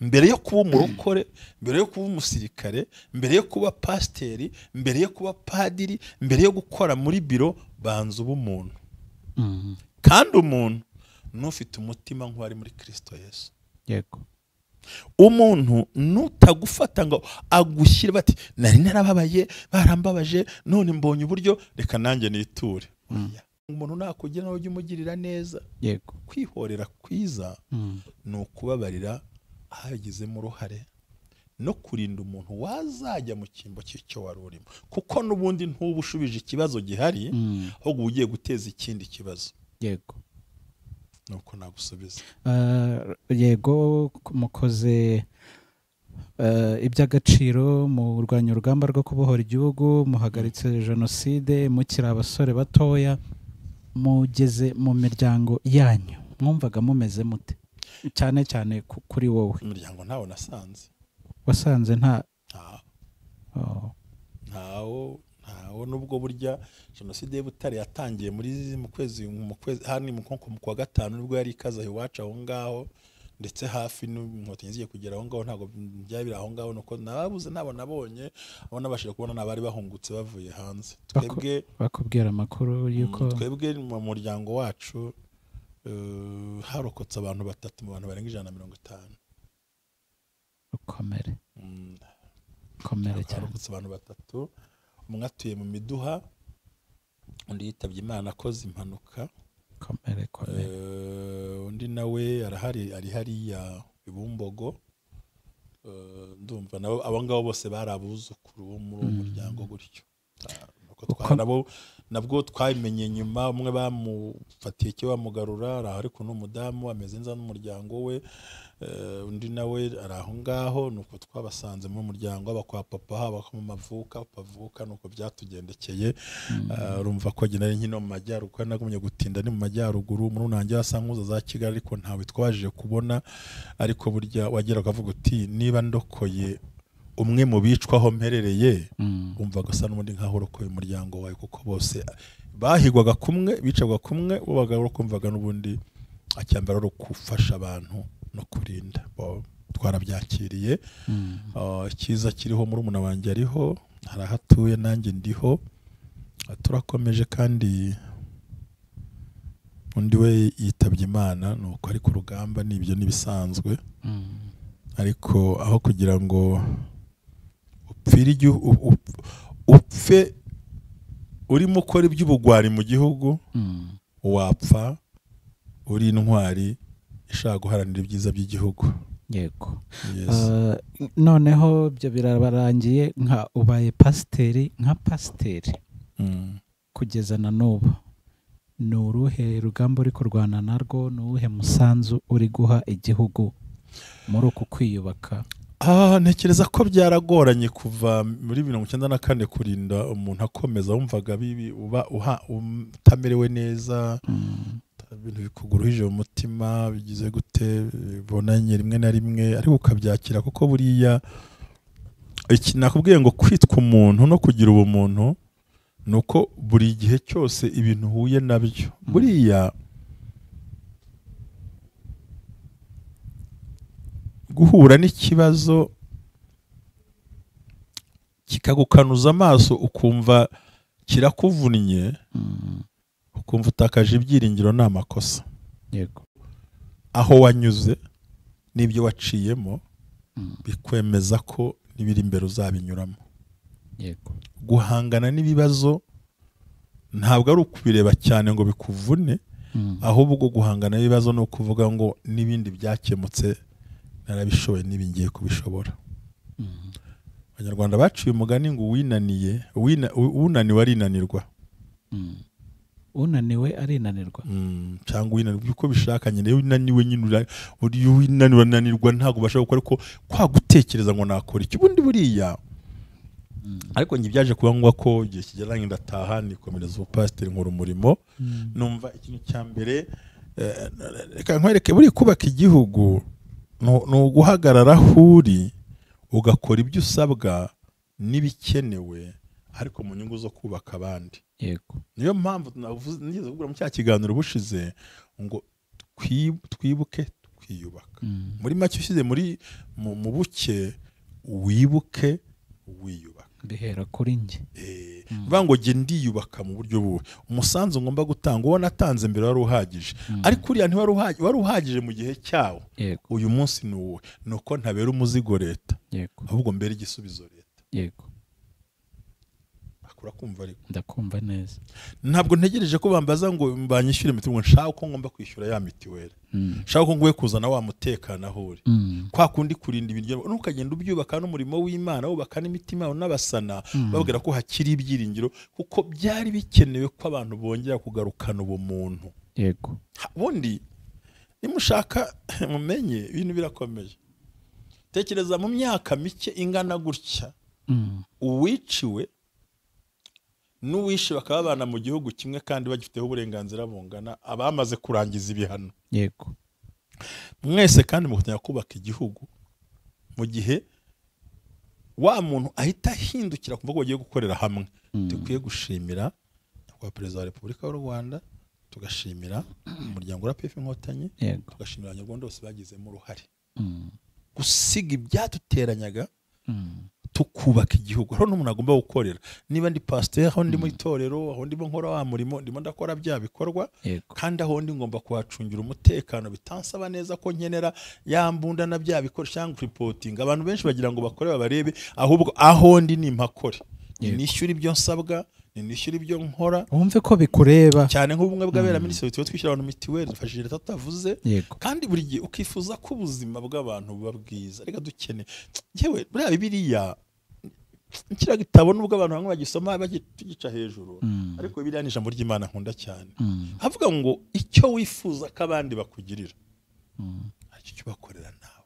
Mbere yo kuba umurokore, mbere yo kuba umusirikare, mbere yo kuba pasiteri, mbere yo kuba padiri, mbere yo gukora muri biro, banza uba umuntu. Kandi umuntu n'ufite umutima nk'uwari muri Kristo Yesu. Yego. Umuntu nutagufata ngo agushyire bati nari narababaye, barambabaje, none mbonye uburyo reka nanjye niture. Umuntu nakugira nawe ujye umugirira neza. Yego. Kwihorera kwiza ni ukubabarira ahagizemo uruhare no kurinda umuntu wazajya mu cyimbo cy'icyo wari urimo, kuko n'ubundi ntuba ushubije ikibazo gihari, ahubwo ugiye guteza ikindi kibazo. Yego. Nuko nagusubiza. Yego, mukoze iby'agaciro mu rwanya urugamba rwo kubohora igihugu, muhagaritse jenoside mukiri abasore batoya, mugeze mu miryango yanyu mwumvaga mumeze mute? Cyane cyane kuri wowe. Imiryango ntawo nasanze. Wasanze nta? Ntawo nubwo burya jenoside y'Butare yatangiye muri mu kwezi hani mu kwa gatanu nibwo yari ikaza iwacu aho ngaho, ndetse hafi n'inkotanyi zigiye kugera aho ngaho, ntabwo byari biri aho ngaho, nuko nababuze nabo nabonye abo nabashije kubona nabari bahungutse bavuye hanze. Twebwe bakubwira amakuru yuko twebwe mu muryango wacu harokotse abantu batatu mu bantu barenga 150. Ukomere. Komere cyane. Harokotse abantu batatu, umwe atuye mu Miduha, undi yitabye Imana akoze impanuka. Komere komere. Undi nawe arahari, ari hariya Ibumbogo. Ndumva nabo abo ngabo bose bari abuzukuru bo muri uwo muryango gutyo. Nabo nabwo twabimenye nyuma, umwe bamufatiye icyo bamugarura araho, ariko n'umudamu ameze neza n'umuryango we, undi nawe ari aho ngaho. Nuko twabasanze mu muryango haba kwa papa, haba mu mavuka, pavuka, nuko byatugendekeye. Urumva ko nari nkino mu majyaruguru, nagumye gutinda ni mu majyaruguru, muri nanjye asa nkuza za Kigali, ariko ntawe twabashije kubona. Ariko burya wagera ukavuga uti niba ndokoye umwe mu bicwaho mperereye, umva gasa n'ubundi nkaho urokoye umuryango wawe, kuko bose bahigwaga kumwe, bicwaga kumwe, wabaga ukumvaga n'ubundi acyambara ari gufasha abantu no kurinda. Twarabyakiriye. Icyiza kiriho murumuna wanjye ariho, hari aho atuye nanjye ndiho, turakomeje. Kandi undi we yitabye Imana, nuko ari ku rugamba, nibyo nibisanzwe. Ariko aho kugira ngo upfire upfe urimo ukora iby'ubugwari mu gihugu, wapfa uri intwari ishaka guharanira ibyiza by'igihugu. Yego. Noneho ibyo birabarangiye, nka ubaye pasiteri, nka pasiteri kugeza na n'ubu, ni uruhe rugamba uri kurwana narwo? Ni uwuhe musanzu uri guha igihugu muri uku kwiyubaka? Ntekereza ko byaragoranye kuva muri 1994 kurinda umuntu akomeza, wumvaga bibi, uba utamerewe neza, ibintu bikuguruhije mu mutima, bigize gute, bibonanye rimwe na rimwe, ariko ukabyakira. Kuko buriya iki nakubwiye ngo kwitwa umuntu no kugira ubumuntu nuko buri gihe cyose ibintu uhuye nabyo, buriya guhura n'ikibazo kikagukanuza amaso, ukumva kirakuvunnye, ukumva utakaje ibyiringiro, ni amakosa. Yego. Aho wanyuze n'ibyo waciyemo bikwemeza ko n'ibiri imbere uzabinyuramo. Yego. Guhangana n'ibibazo ntabwo ari ukubireba cyane ngo bikuvune, ahubwo guhangana n'ibibazo ni ukuvuga ngo n'ibindi byakemutse narabishoboye, n'ibi ngiye kubishobora. Abanyarwanda baciye umugani ngo uwinaniye, unaniwe arinanirwa. Unaniwe arinanirwa. Cyangwa winanirwa uko bishaka nyine, unaniwe nyine, uri winaniwe ananirwa, ntabwo ubasha gukora, ariko kwa gutekereza ngo nakora iki ubundi buriya. Ariko njye byaje kuba ngombwa ko igihe kigera ndataha, nikomereza ubupasiteri, nkora umurimo. Numva ikintu cya mbere, reka nkwereke, buri kubaka igihugu ni uguhagarara aho uri ugakora ibyo usabwa n'ibikenewe, ariko mu nyungu zo kubaka abandi. Yego. Niyo mpamvu nigeze kuvuga mu cya kiganiro ubushize ngo twibuke twiyubaka. Muri make ushyize muri mu buke, wibuke wiyubaka. Bihera kuri njye. Bivuga ngo jye ndiyubaka mu buryo buwe. Umusanzu ngomba gutanga uwo natanze mbere wari uhagije, ariko uriya ntiwari wari uhagije mu gihe cyawo. Uyu munsi ni uwe, nuko ntabera umuzigo leta, ahubwo mbere igisubizo leta. Yego. Urakumva ariko? Ndakumva neza. Ntabwo ntegereje ko bambaza ngo banyishyure mitiweli, ngo nshaka ko ngomba kwishyura ya mitiweli, nshaka ko nguye kuzana wa mutekano aho uri, kwa kundi kurinda ibiryo, ntukagenda ubyubaka n'umurimo w'Imana, wubaka n'imitima n'abasana, babwira ko hakiri ibyiringiro, kuko byari bikenewe ko abantu bongera kugarukana ubumuntu. Yego. Ubundi nimushaka mumenye ibintu birakomeye. Tekereza mu myaka mike ingana gutya, uwiciwe n'uwishe bakaba babana mu gihugu kimwe kandi bagifiteho uburenganzira bungana, abamaze kurangiza ibihano. Yego. Mwese kandi mufatanya kubaka igihugu, mu gihe wa muntu ahita ahindukira kumva ko bagiye gukorera hamwe. Dukwiye gushimira nyakubahwa Perezida wa Repubulika y'u Rwanda, tugashimira umuryango wa RPF Inkotanyi, tugashimira Abanyarwanda bose bagizemo uruhare gusiga ibyaduteranyaga tukubaka igihugu. Aho n'umuntu agomba gukorera, niba ndi pasteur, aho ndi mu itorero, aho ndimo nkora wa murimo, ndimo ndakora bya bikorwa, kandi aho ndi ngomba kuhacungira umutekano, bitansaba neza ko nkenera ya mbunda na bya bikoresho cyangwa reporting. Abantu benshi bagira ngo bakore babarebe, ahubwo aho ndi ni mpakore, nishyura ibyo nsabwa, nishyura ibyo nkora, wumve ko bikureba cyane. Nk'ubumwe bw'abera minisitiri tuba twishyura abantu mitiweli, dufashije leta tutavuze. Kandi buri gihe ukifuza ko ubuzima bw'abantu buba bwiza. Reka dukene yewe, buriya Bibiliya kiriya gitabo nubwo abantu bamwe bagisoma bagica hejuru, ariko Bibiliya ni ijambo ry'Imana nkunda cyane. Havuga ngo icyo wifuza ko abandi bakugirira, aricyo ubakorera nawe.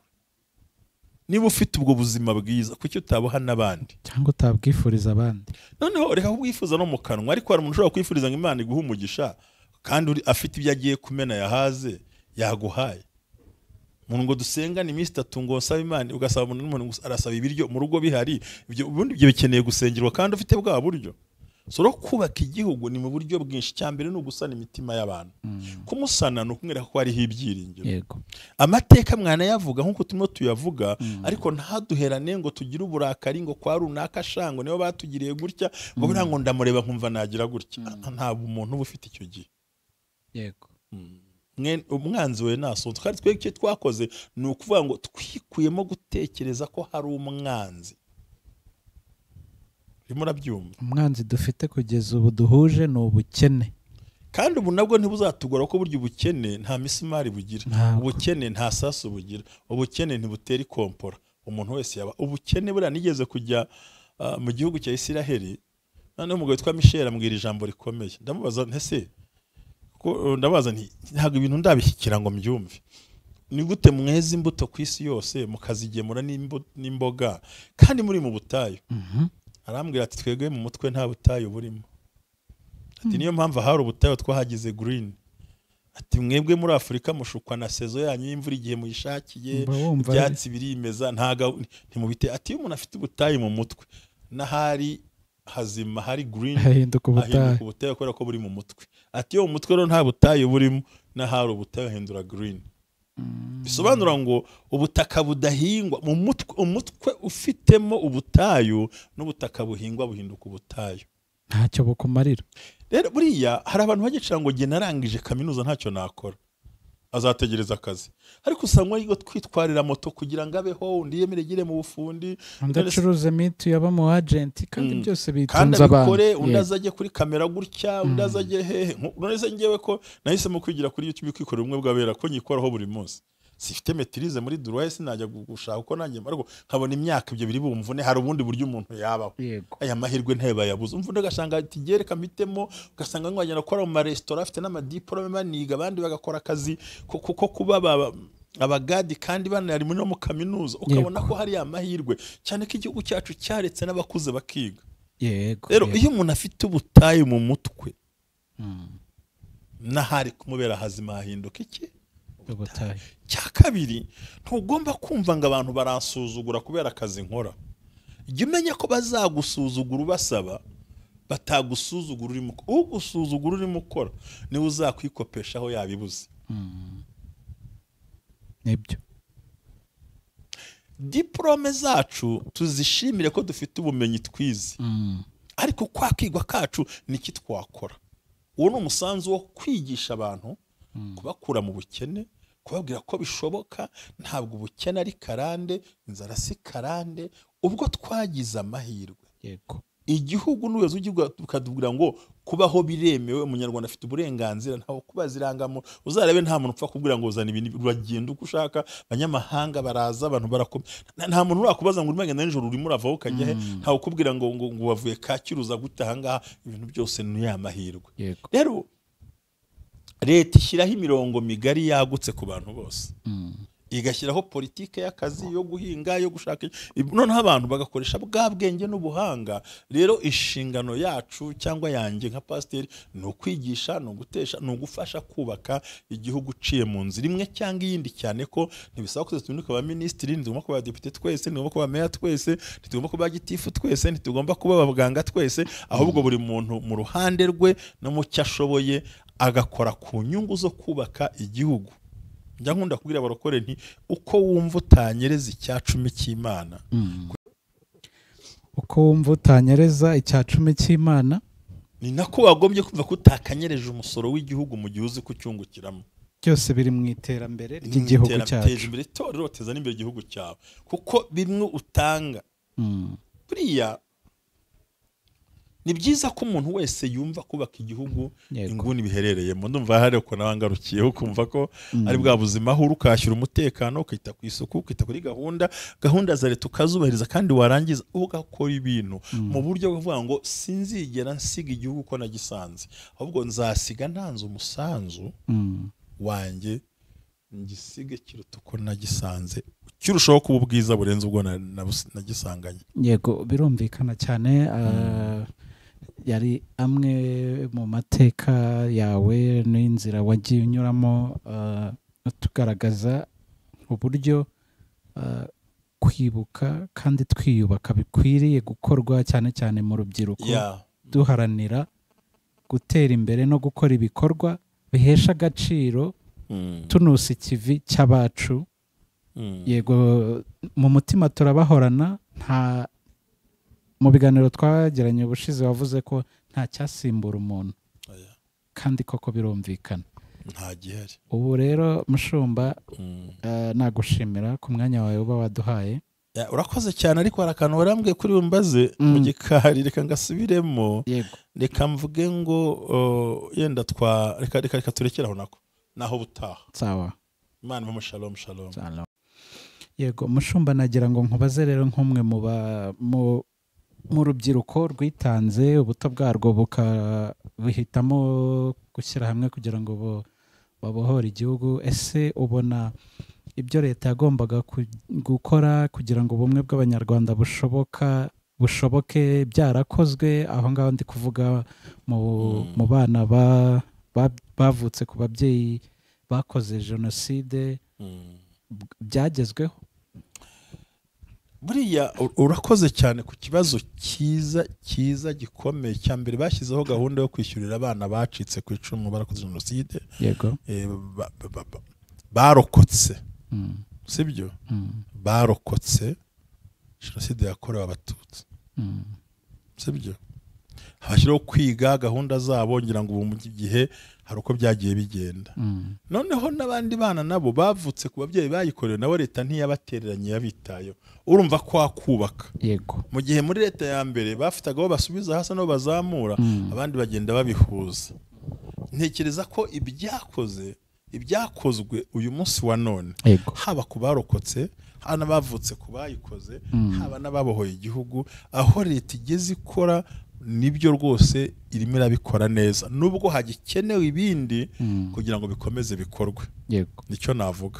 Niba ufite ubwo buzima bwiza, kuki utabuha n'abandi cyangwa utabwifuriza abandi? Noneho reka kubwifuza no mu kanwa, ariko hari umuntu ushobora kwifuriza ngo Imana iguhe umugisha, kandi afite ibyo agiye kumena yahaze yaguhaye. Umuntu ngo dusengane iminsi itatu ngo nsaba Imana, ugasaba umuntu arasaba ibiryo mu rugo bihari, ibyo ubundi ibyo bikeneye gusengerwa kandi ufite bwa buryo. So rero kubaka igihugu ni mu buryo bwinshi. Cya mbere ni ugusana imitima y'abantu. Kumusana ni ukumwereka ko hariho ibyiringiro. Amateka mwanayavuga nk'uko turimo tuyavuga, ariko ntaduherane ngo tugire uburakari ngo kwa runaka shango nibo batugiriye gutya, ngo buriya ngo ndamureba nkumva nagira gutya. Ntabwo umuntu uba ufite icyo gihe. Umwanzi we nasonze. Kandi twe icyo twakoze ni ukuvuga ngo twikuyemo gutekereza ko hari umwanzi. Urimo urabyumva? Umwanzi dufite kugeza ubu duhuje ni ubukene. Kandi ubu nabwo ntibuzatugora, kuko burya ubukene nta misimari bugira. Ubukene nta sasu bugira. Ubukene ntibutera ikompora. Umuntu wese yaba ubukene. Buriya nigeze kujya mu gihugu cya Isiraheli, noneho umugabo witwa Michel ambwira ijambo rikomeye. Ndamubaza ntese ko ndabaza nti ntabwo ibintu ndabishyikira ngo mbyumve, ni gute mweza imbuto ku isi yose mukazigemura n'imboga kandi muri mu butayu? Arambwira ati twebwe mu mutwe nta butayu burimo. Ati niyo mpamvu ahari ubutayu twahagize green. Ati mwebwe muri Afurika mushukwa na saison yanyu y'imvura igihe muyishakiye, ibyatsi birimeza, ntago ntimubite. Ati iyo umuntu afite ubutayu mu mutwe, n'ahari hazima hari green hahinduka ubutayu, ubutayu kubera ko buri mu mutwe. Ati iyo mu mutwe rero nta butayu burimo, n'ahari ubutayu hahindura green. Bisobanura ngo ubutaka budahingwa mu mutwe, umutwe ufitemo ubutayu n'ubutaka buhingwa buhinduka ubutayu, ntacyo bukumarira. Rero buriya hari abantu bagicara ngo jye narangije kaminuza ntacyo nakora, azategereza akazi. Ariko usanga ariko twitwarira moto kugira ngo abeho, undi yemere gire mu bufundi, undi acuruze miti yaba mu agent, kandi byose bitunze abantu. Undi azajye kuri kamera gutya, undi azajye hehe. None se ngewe ko nahisemo kwigira kuri YouTube, kwikorera ubumwe bw'abera, ko nyikoraho buri munsi, sifite maîtrise muri droit, sinajya gushaka uko nanjye, ariko nkabona imyaka ibyo biri bumvune, hari ubundi buryo umuntu yabaho. Aya mahirwe ntayo bayabuze. Umvune ugasanga ati gereka mpitemo, ugasanga nkagenda gukora mu maresitora afite n'amadiplome baniga, abandi bagakora akazi ko kuba abagadi kandi banari no mu kaminuza. Ukabona ko hari amahirwe, cyane ko igihugu cyacu cyaretse n'abakuze bakiga. Rero iyo umuntu afite ubutayu mu mutwe, n'ahari kumubera hazima hahinduka iki? Cya kabiri, ntugomba kumva ngo abantu baransuzugura kubera akazi nkora. Jya umenya ko bazagusuzugura ubasaba, batagusuzugura urimo. Ugusuzugura urimo ukora niwe uzakwikopeshaho yabibuze. Nibyo. Diplome zacu tuzishimire ko dufite ubumenyi twize, ariko kwa kwigwa kacu niki twakora? Uwo ni umusanzu wo kwigisha abantu, kubakura mu bukene, kubabwira ko bishoboka. Ntabwo ubukene ari karande, inzara si karande. Ubwo twagize amahirwe, igihugu n'ubuyobozi bw'igihugu bukatubwira ngo kubaho biremewe, umunyarwanda afite uburenganzira, ntawe kubaza irangamuntu. Uzarebe nta muntu upfa kubwira ngo uzana ibintu, uragenda uko ushaka. Abanyamahanga baraza, abantu barakomeye, nta muntu urakubaza ngo urimo agenda nijoro, urimo uravaho ukajya he, ntawe ukubwira ngo ngo wavuye Kacyiru uza gute aha ngaha. Ibintu byose ni ya mahirwe. Rero leta ishyiraho imirongo migari yagutse ku bantu bose, igashyiraho politike y'akazi, yo guhinga, yo gushaka, noneho abantu bagakoresha bwa bwenge n'ubuhanga. Rero inshingano yacu cyangwa yanjye nka pasiteri ni ukwigisha, ni ugutesha, ni ugufasha kubaka igihugu uciye mu nzira imwe cyangwa iyindi, cyane ko ntibisaba ko duhinduka ba minisitiri, ntitugomba kuba abadepite twese, ntitugomba kuba meya twese, ntitugomba kuba gitifu twese, ntitugomba kuba abaganga twese, ahubwo buri muntu mu ruhande rwe no mu cyo ashoboye agakora ku nyungu zo kubaka igihugu. Njya nkunda kubwira abarokore nti uko wumva utanyereza 10 cy'Imana, uko wumva utanyereza 10 cy'Imana, ni nako wagombye kumva ko utakanyereje umusoro w'igihugu mu gihe uzi kucyungukiramo. Byose biri mu iterambere ry'igihugu cyacu. Teza imbere itorero, teza n'imbere igihugu cyawe, kuko bimwe utanga buriya ni byiza ko umuntu wese yumva kubaka igihugu inguni biherereyemo. Ndumva hari uko nabangarukiyeho kumva ko ari bwa buzima aho ukashyira umutekano, ukita ku isuku, ukita kuri gahunda za leta ukazubahiriza, kandi warangiza ugakora ibintu mu buryo bwo kuvuga ngo sinzigera nsiga igihugu uko nagisanze, ahubwo nzasiga ntanze umusanzu wanjye ngisige kiruta uko nagisanze, kirushaho kuba ubwiza burenze ubwo nagisanganye. Yego, birumvikana cyane. Yari amwe mu mateka yawe n'inzira wagiye unyuramo, tugaragaza uburyo kwibuka kandi twiyubaka bikwiriye gukorwa cyane cyane mu rubyiruko. duharanira gutera imbere no gukora ibikorwa bihesha agaciro tunusa ikivi cy'abacu. Yego mu mutima turabahorana. Nta mu biganiro twagiranye ubushize wavuze ko nta cyasimbura umuntu, kandi koko birumvikana, nta gihari. Ubu rero mushumba, nagushimira ku mwanya wawe uba waduhaye. Urakoze cyane, ariko hari akantu warambwiye kuri bumbaze mu gikari, reka ngasubiremo. Reka mvuge ngo yenda twa reka reka reka turekere aho nako naho butaha. Sawa. Imana imuhe shalom shalom. Yego mushumba, nagira ngo nkubaze rero nk'umwe mu rubyiruko rwitanze ubuto bwarwo buhitamo gushyira hamwe kugira ngo babohore igihugu, ese ubona ibyo leta yagombaga gukora kugira ngo ubumwe bw'Abanyarwanda bushoboke byarakozwe? Aho ngaho ndi kuvuga mu bana bavutse ku babyeyi bakoze jenoside, byagezweho? Buriya urakoze cyane ku kibazo cyiza cyiza gikomeye. Cya mbere, bashyizeho gahunda yo kwishyurira abana bacitse ku icumu barakoze jenoside. Yego. Barokotse, sibyo? Barokotse jenoside yakorewe Abatutsi, sibyo? Habashyiraho kwiga gahunda zabo, ngira ngo ubu mu gihe hari uko byagiye bigenda. Noneho n'abandi bana nabo bavutse ku babyeyi bayikorewe, nabo leta ntiyabatereranye, yabitayeho. Urumva ko wakubaka. Yego. Mu gihe muri leta ya mbere bafitaga aho basubiza hasi n'aho bazamura, abandi bagenda babihuza. Ntekereza ko ibyakozwe uyu munsi wa none, haba ku barokotse, haba n'abavutse ku bayikoze, haba n'ababohoye igihugu, aho leta igeze ikora nibyo rwose irimo irabikora neza, nubwo hagikenewe ibindi kugira ngo bikomeze bikorwe. Yego. Nicyo navuga.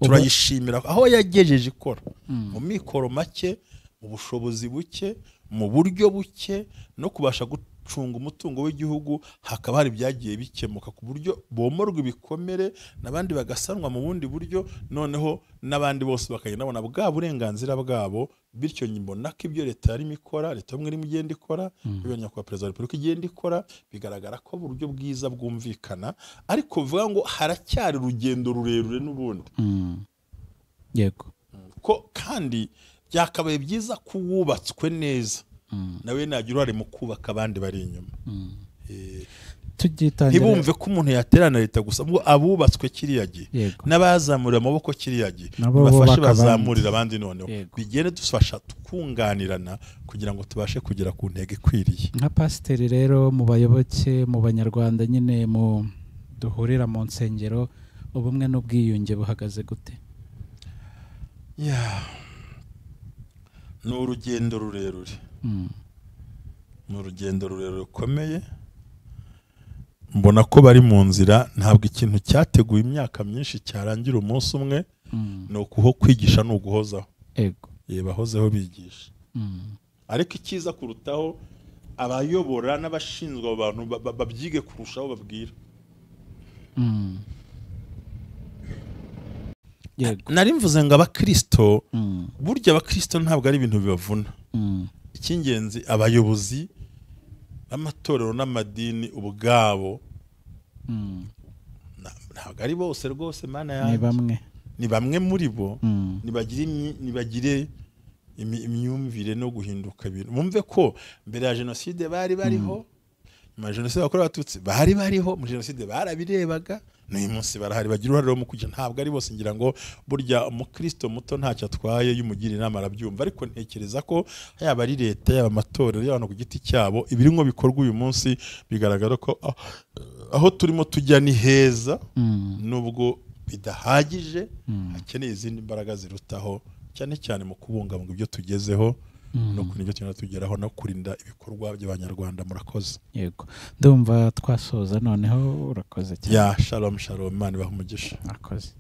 Turayishimira aho yagejeje ikora, mu mikoro make, mu bushobozi buke, mu buryo buke, no kubasha gucunga umutungo w'igihugu, hakaba hari byagiye bikemuka ku buryo bomorwa ibikomere n'abandi bagasanwa mu bundi buryo, noneho n'abandi bose bakagenda babona bwa burenganzira bwabo. Bityo mbona ko ibyo leta yarimo ikora, leta y'ubumwe irimo igenda ikora, ibyo nyakubahwa perezida wa repubulika igenda ikora, bigaragara ko uburyo bwiza bwumvikana, ariko bivuga ngo haracyari urugendo rurerure n'ubundi. Yego. Ko kandi byakabaye byiza ko wubatswe neza nawe nagira uruhare mu kubaka abandi bari inyuma. Ntibumve ko umuntu yaterana leta gusa, ngo abubatswe kiriya gihe n'abazamurira amaboko kiriya gihe bafashe bazamurira abandi, noneho bigende dufasha twunganirana kugira ngo tubashe kugera ku ntego ikwiriye. Nka pasiteri rero, mu bayoboke, mu Banyarwanda nyine mu duhurira mu nsengero, ubumwe n'ubwiyunge buhagaze gute? Ni urugendo rurerure, ni urugendo rurerure rukomeye. Mbona ko bari mu nzira, ntabwo ikintu cyateguye imyaka myinshi cyarangira umunsi umwe. Ni ukuho kwigisha, ni uguhozaho. Bahozeho bigisha, ariko icyiza kurutaho abayobora n'abashinzwe abo bantu babyige kurushaho, babwira. Nari mvuze ngo abakristo, burya abakristo ntabwo ari ibintu bibavuna. Icy'ingenzi abayobozi b'amatorero n'amadini ubwabo, ntabwo ari bose rwose, Mana yanjye, ni bamwe muri bo, nibagire imyumvire no guhinduka ibintu. Bumve ko mbere ya jenoside bari bariho, nyuma ya jenoside yakorewe Abatutsi bari bariho, muri jenoside barabirebaga, n'uyu munsi barahari, bagira uruhare mu kujya. Ntabwo ari bose, ngira ngo burya umukristo muto ntacyo atwaye, y'umugira inama arabyumva, ariko ntekereza ko yaba ari leta, yaba amatorero, y'abantu ku giti cyabo, ibirimo bikorwa uyu munsi bigaragara ko aho turimo tujya ni heza, nubwo bidahagije, hakeneye izindi mbaraga zirutaho, cyane cyane mu kubungabunga ibyo tugezeho no kurinda ibyo tugenda tugeraho, no kurinda ibikorwa by'Abanyarwanda. Murakoze. Yego, ndumva twasoza noneho. Urakoze cyane. Ya, shalom shalom, Imana ibahe umugisha. Murakoze.